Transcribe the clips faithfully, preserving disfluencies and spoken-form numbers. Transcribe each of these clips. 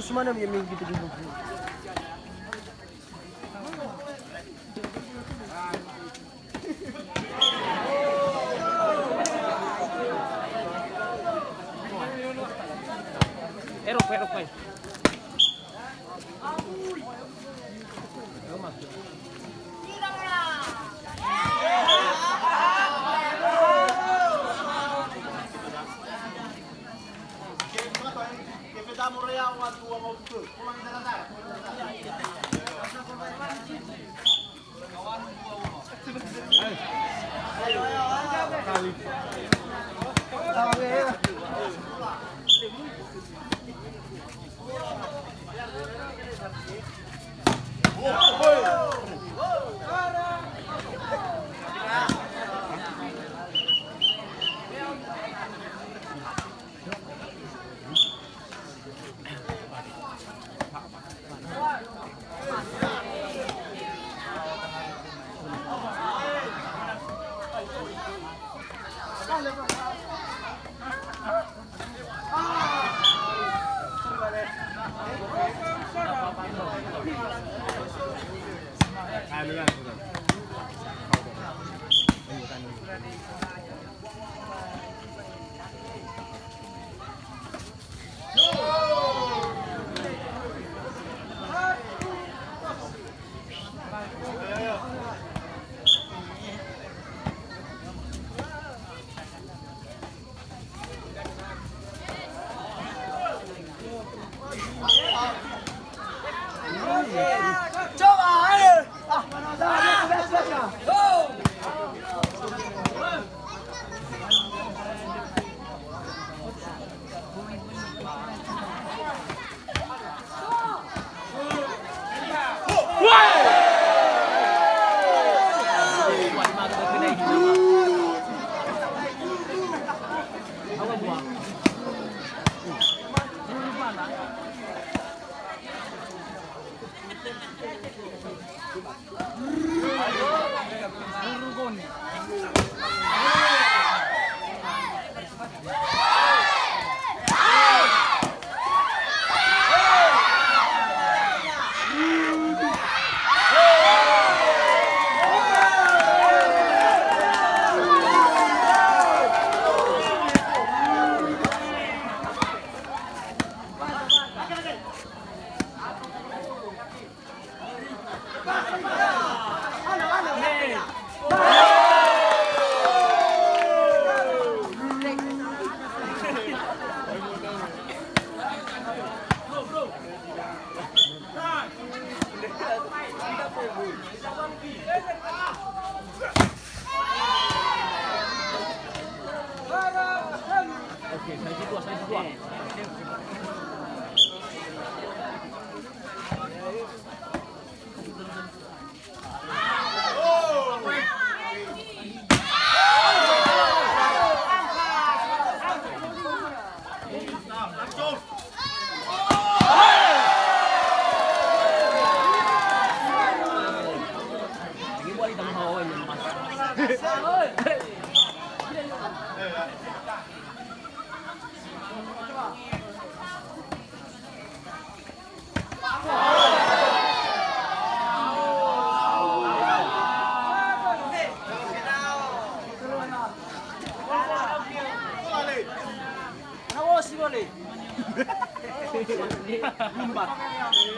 Lurus mana, mi, mi, gitu, gitu. Erok, erok, erok.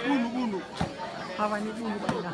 Bunu, bunu. Hawa ini bunu, bunu.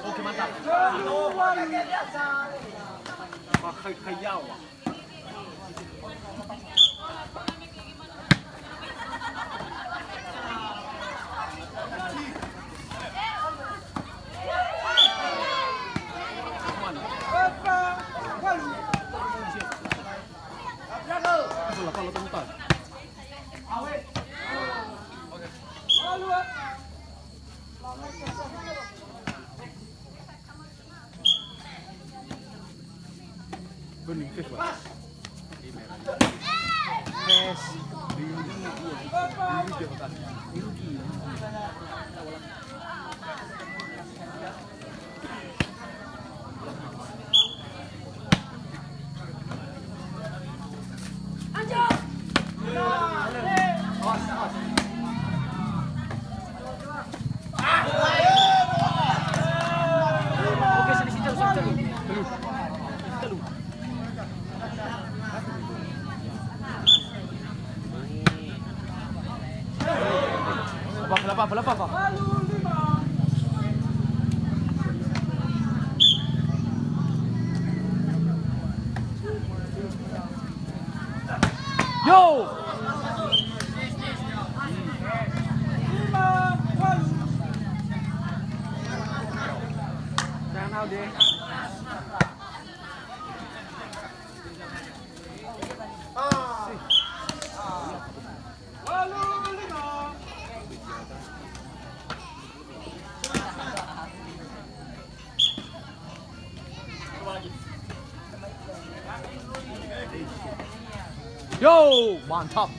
Oke, mantap. Pakai kayawa. Apa, kenapa, kenapa, Pak? Yo! Jangan out deh. Yo, mantap.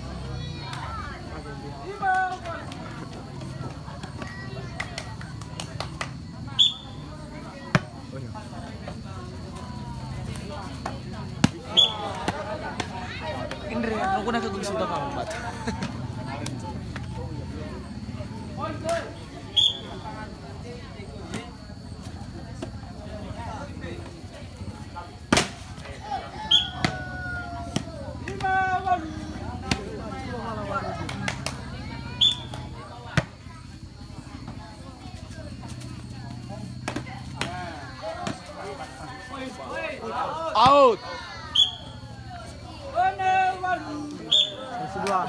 Indri, aku nak ke gulis udah kamu, Pak. Out. Masih dua.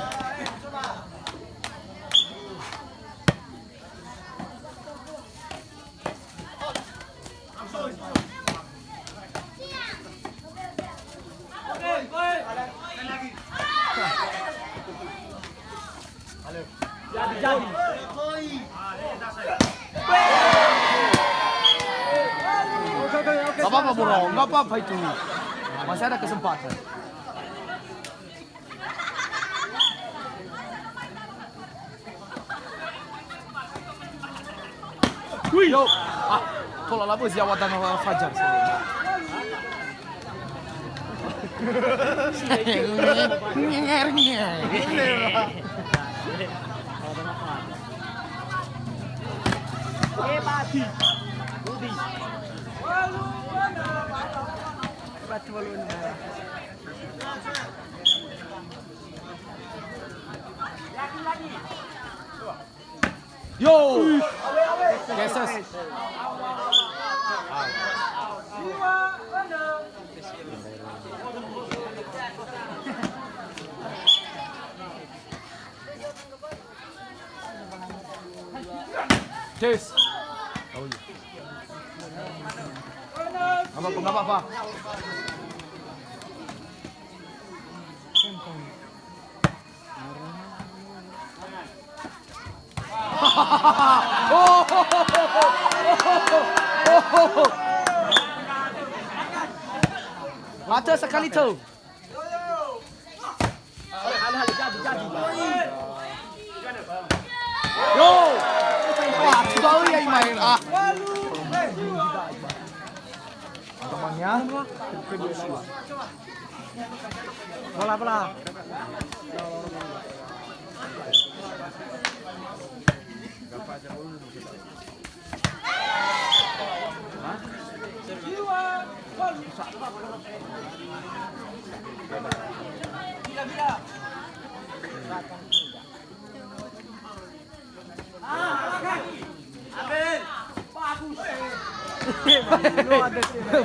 Apa-apa itu. Masih ada kesempatan. Wih. Yo. Ah, tola labo zia wadana Fajar. Yo! Yesus. Tes. Oh, iya. Nggak apa-apa, nggak apa-apa. Mata sekali tu. Yo. Wah, sudah ya main ah. Temannya. Bola, bola.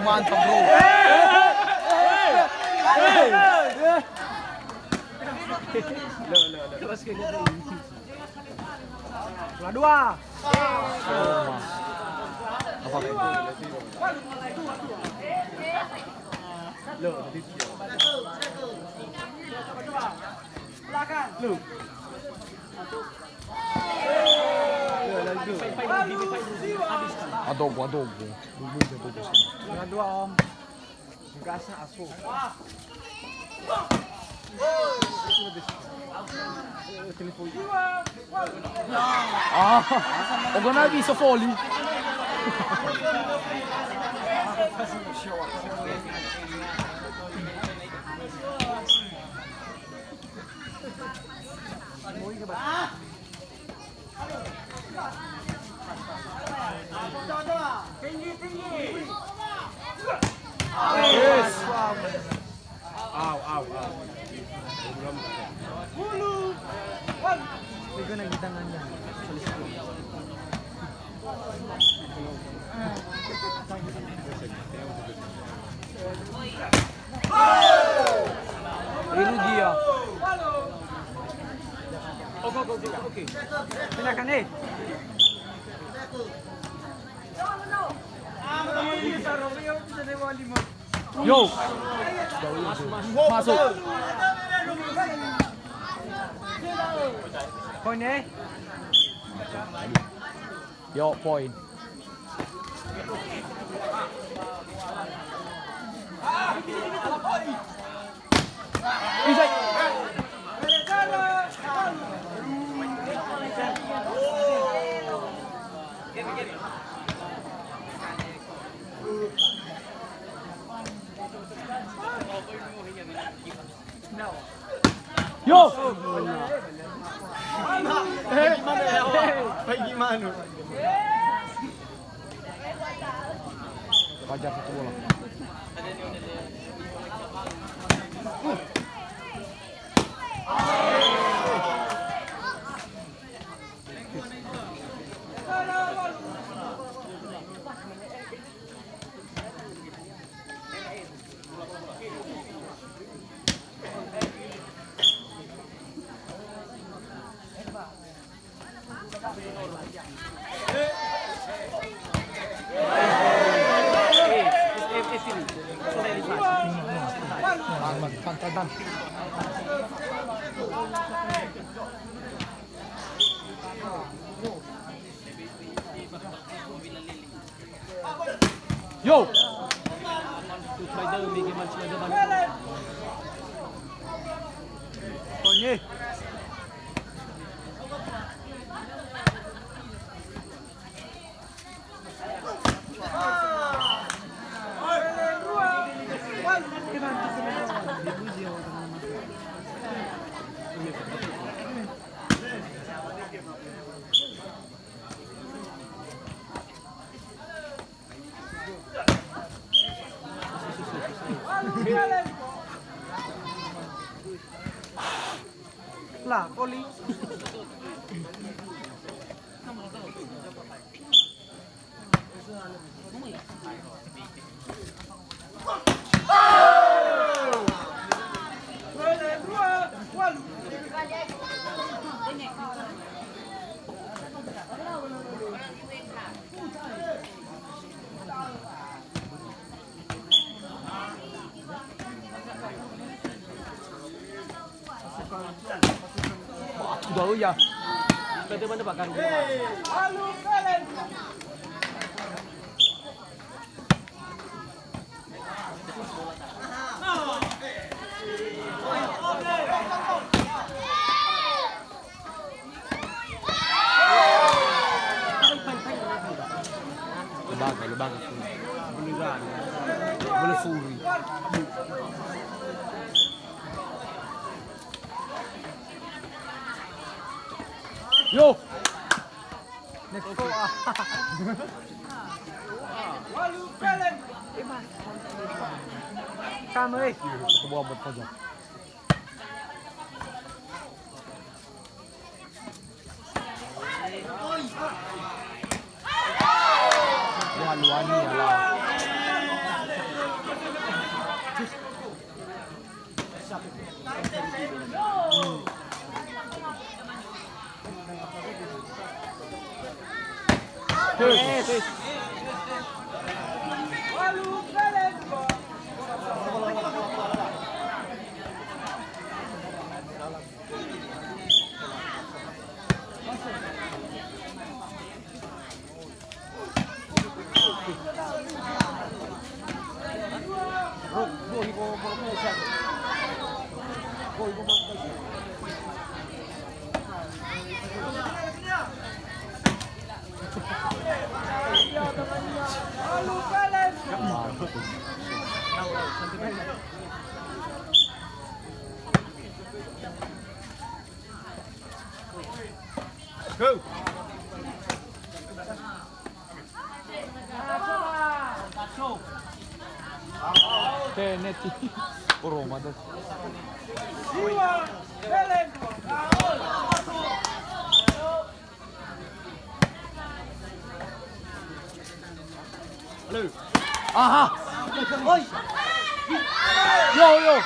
Mantap, bro. Kelas kedua. Bola dua. Apa? Belakang. Adogo, adogo. Bola dua, Om. Gasa aso. Ah, ogona bisa foli. Yes. Au, au, au. Ini dia. Oke, oke, oke, oke. Silakan, eh. Yo. Masuk. Poin, eh. Yo, poin. Yo. Bagaimana ya, Wak? Bagaimana? Fajar satu bola. Yo. Konye. La, Oli. Batu da'ö ya. Tadi mana bakar? Lebaga, lebaga furi. Bole furi. Yo. Next. Come, eh. Kebawa buat saja. Wah, luani ya lah. Go! Te neti. Boro mada. Halo. Aha. Oi. Yo, yo.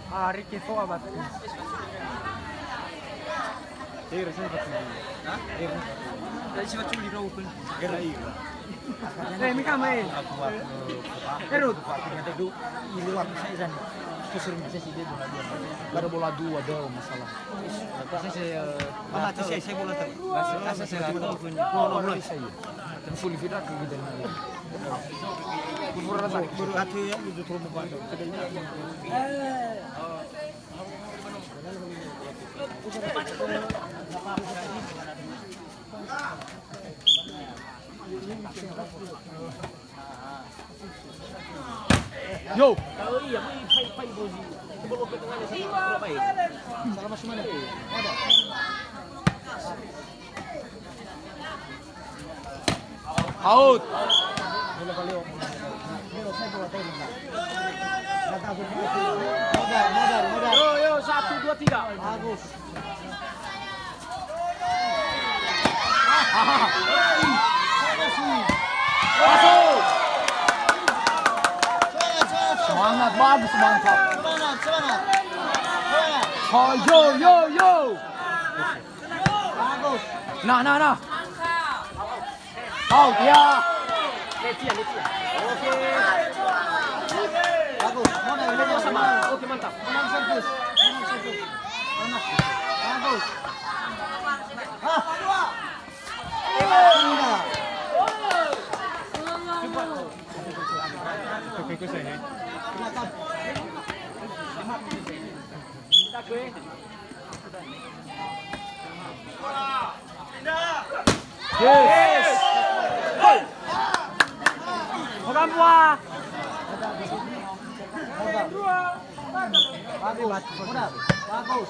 Ari kefo abad. Eh, rasanya batu. Hah? Eh, rasanya batu. Tadi siwa culi rau pun. Gerai. Eh, mika mai. Aku, aku, Erut. Aku, aku, aku, aku, di luar saya sana. Terus rumah saya sih dia bola dua. Gak ada bola dua, ada masalah. Saya, saya, eh, mama tuh saya, saya bola tuh. Masa, masa saya tuh. No, no, mulai saya. Fuli fida ke kita ni. Buru rasa, buru atu ya, itu turun muka. Yo. Salah masuk mana? Ada. Out. Modal, modal, modal. Yo, yo, satu, dua, tiga. Bagus. Masuk. Semangat, bagus, mantap. Semangat, semangat. Semangat. Oh, yo, yo, yo. Bagus. Nah, nah, nah. Out, ya. Letia, letia. Oke. Bagus. Mana, mana, mana? Oke, mantap. Mana servis? Mana servis? Mana? Bagus. Hah? Indah. Silakan. Yes. Yes. Orang tua. Bagus. Bagus.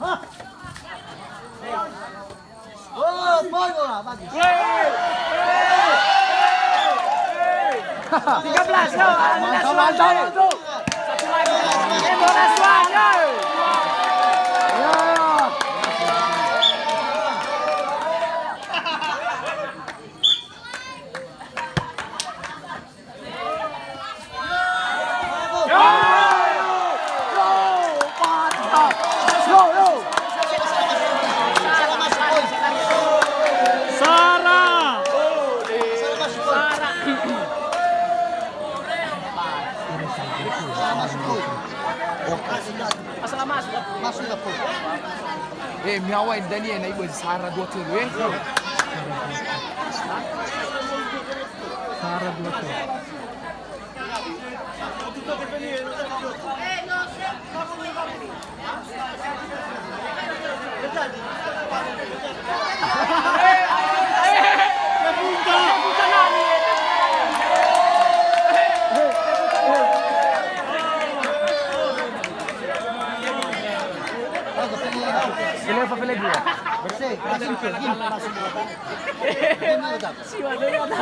Hah. Oh, bola, bagus. Tiga belas, yo. Mantap, mantap, mantap. Satu lagi. Eh, bola suara, yo. Ya. Sara. Asal masuk. Eh, miawa Daniel na ibu Sara dua telu, eh. Sara dua telu.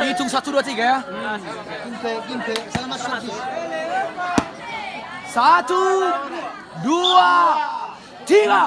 Hitung satu, dua, tiga, ya. Gimpe, gimpe, salah masuk. Satu, dua, tiga.